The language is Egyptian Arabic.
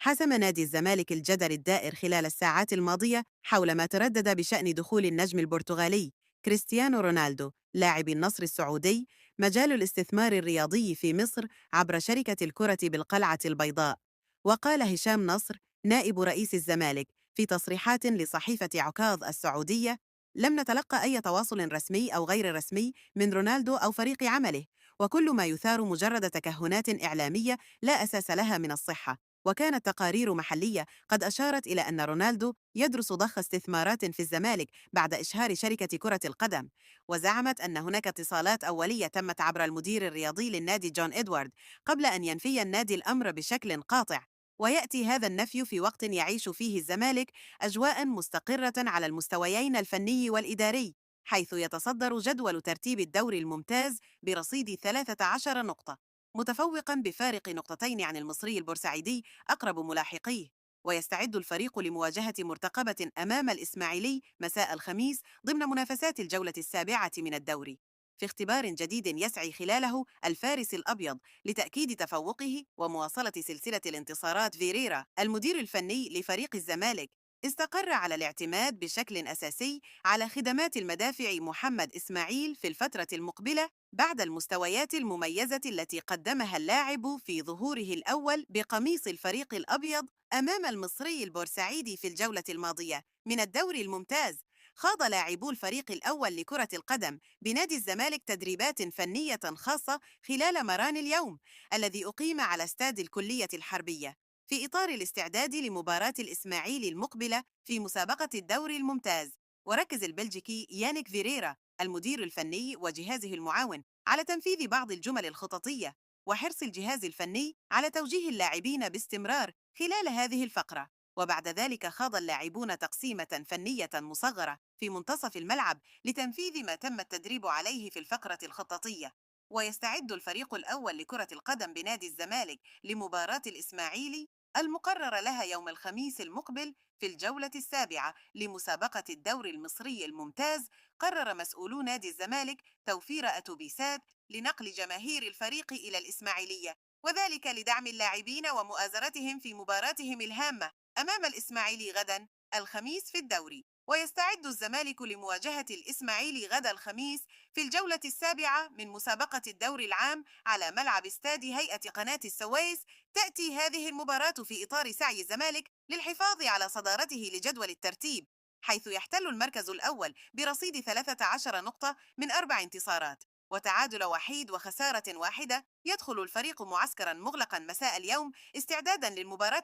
حسم نادي الزمالك الجدل الدائر خلال الساعات الماضية حول ما تردد بشأن دخول النجم البرتغالي كريستيانو رونالدو لاعب النصر السعودي مجال الاستثمار الرياضي في مصر عبر شركة الكرة بالقلعة البيضاء. وقال هشام نصر نائب رئيس الزمالك في تصريحات لصحيفة عكاظ السعودية: لم نتلقى أي تواصل رسمي أو غير رسمي من رونالدو أو فريق عمله، وكل ما يثار مجرد تكهنات إعلامية لا أساس لها من الصحة. وكانت تقارير محلية قد أشارت إلى أن رونالدو يدرس ضخ استثمارات في الزمالك بعد إشهار شركة كرة القدم، وزعمت أن هناك اتصالات أولية تمت عبر المدير الرياضي للنادي جون إدوارد قبل أن ينفي النادي الأمر بشكل قاطع. ويأتي هذا النفي في وقت يعيش فيه الزمالك أجواء مستقرة على المستويين الفني والإداري، حيث يتصدر جدول ترتيب الدوري الممتاز برصيد 13 نقطة، متفوقا بفارق نقطتين عن المصري البورسعيدي أقرب ملاحقيه. ويستعد الفريق لمواجهة مرتقبة أمام الإسماعيلي مساء الخميس ضمن منافسات الجولة السابعة من الدوري، في اختبار جديد يسعي خلاله الفارس الأبيض لتأكيد تفوقه ومواصلة سلسلة الانتصارات. فيريرا المدير الفني لفريق الزمالك استقر على الاعتماد بشكل أساسي على خدمات المدافع محمد إسماعيل في الفترة المقبلة بعد المستويات المميزة التي قدمها اللاعب في ظهوره الأول بقميص الفريق الأبيض أمام المصري البورسعيدي في الجولة الماضية من الدوري الممتاز. خاض لاعبو الفريق الأول لكرة القدم بنادي الزمالك تدريبات فنية خاصة خلال مران اليوم الذي أقيم على استاد الكلية الحربية في إطار الاستعداد لمباراة الإسماعيلي المقبلة في مسابقة الدوري الممتاز. وركز البلجيكي يانيك فيريرا المدير الفني وجهازه المعاون على تنفيذ بعض الجمل الخططية وحرص الجهاز الفني على توجيه اللاعبين باستمرار خلال هذه الفقرة. وبعد ذلك خاض اللاعبون تقسيمة فنية مصغرة في منتصف الملعب لتنفيذ ما تم التدريب عليه في الفقرة الخططية. ويستعد الفريق الأول لكرة القدم بنادي الزمالك لمباراة الإسماعيلي المقرر لها يوم الخميس المقبل في الجولة السابعة لمسابقة الدوري المصري الممتاز. قرر مسؤولو نادي الزمالك توفير أتوبيسات لنقل جماهير الفريق إلى الإسماعيلية، وذلك لدعم اللاعبين ومؤازرتهم في مباراتهم الهامة أمام الإسماعيلي غدا الخميس في الدوري. ويستعد الزمالك لمواجهة الإسماعيلي غدا الخميس في الجولة السابعة من مسابقة الدوري العام على ملعب استاد هيئة قناة السويس. تأتي هذه المباراة في إطار سعي الزمالك للحفاظ على صدارته لجدول الترتيب، حيث يحتل المركز الأول برصيد 13 نقطة من 4 انتصارات وتعادل وحيد وخسارة واحدة. يدخل الفريق معسكرا مغلقا مساء اليوم استعدادا للمباراة.